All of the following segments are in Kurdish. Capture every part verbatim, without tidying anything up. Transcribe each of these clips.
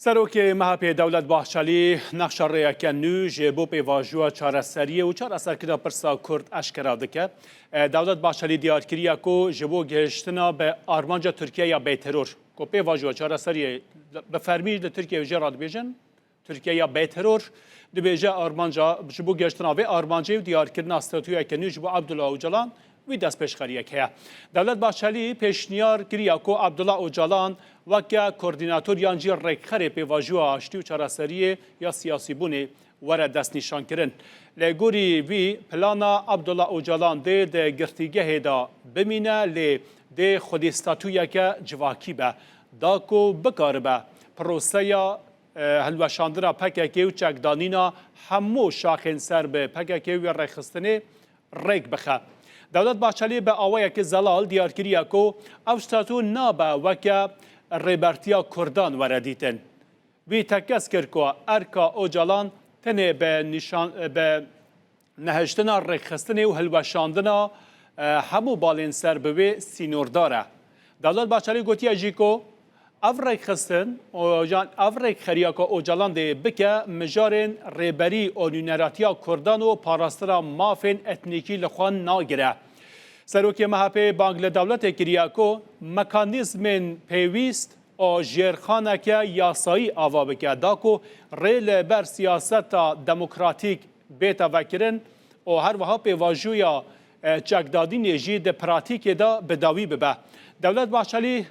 Serokê M H P Dewlet Bahçelî nexşa rêyeke nû ji bo pêvajoya çareseriyê û çareserkirina pirsa Kurd eşkera dike. E, Dewlet Bahçelî diyar kiriye ku ji bo gihiştina bi armanca Tirkiye ya bêteror, ku pêvajoya çareseriyê bi fermî li Tirkiye jê re dibêjin, Tirkiye ya bêteror, dibêje armanca, ji bo gihiştina vê armancê û diyarkirina statuyeke nû ji bo Abdullah Ocalan, wî destpêşxeriyek heye. Dewlet Bahçelî pêşniyar kiriye ku Abdullah Ocalan weke koordînator yan jî rêkxerê pêvajoya aştî û çareseriyê ya siyasîbûnê were destnîşankirin. Lê gorî vî, plana Abdullah Ocalan dê di girtîgehê de bimîne, lê dê xwedî statuyeke civakî be, da ku bikaribe proseya, e, hilweşandina P K K û çekdanîna hemû şaxên ser bi P K K û rêxistinê rêk bixe. Dewlet Bahçelî bi awayekî zelal diyar kiriye ku ev statû nabe weke rêbertiya Kurdan were dîtin. Wî tekez kir ku erka Ocalan tenê bi nîşan, bi nehiştina rêkxistinê û hilweşandina, e, hemû balên ser bi wê sînordar e. Dewlet Bahçelî gotiye jî ku ev rêkxistin, o, yan ev rêkxeriya ku Ocalan dê bike, mijarên rêberî û nûneratiya Kurdan û parastina mafên etnîkî li xwe nagire. Serokê M H P bang li dewletê kiriye ku mekanîzmên pêwîst û jêrxaneke yasayî ava bike, da ku rê li ber siyaseta demokratîk bête vekirin û her wiha pêvajoya, e, çekdadînê jî di pratîkê de bi dawî bibe. Dewlet Bahçelî,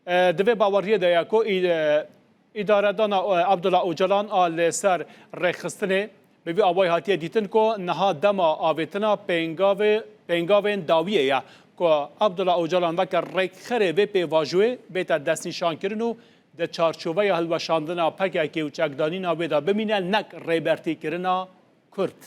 e, di vê baweriyê de ye ku î-, e, îdaredana, e, Abdullah Ocalan a li ser rêxistinê bi vî awayî hatiye dîtin ku niha dema avêtina pêngavê, pêngavên dawiyê ye ku Abdullah Ocalan weke rêkxerê vê pêvajoyê bête destnîşankirin û di çarçoveya hilweşandina P K K û çekdanîna wê de bimîne, nek rêbertîkirina Kurd.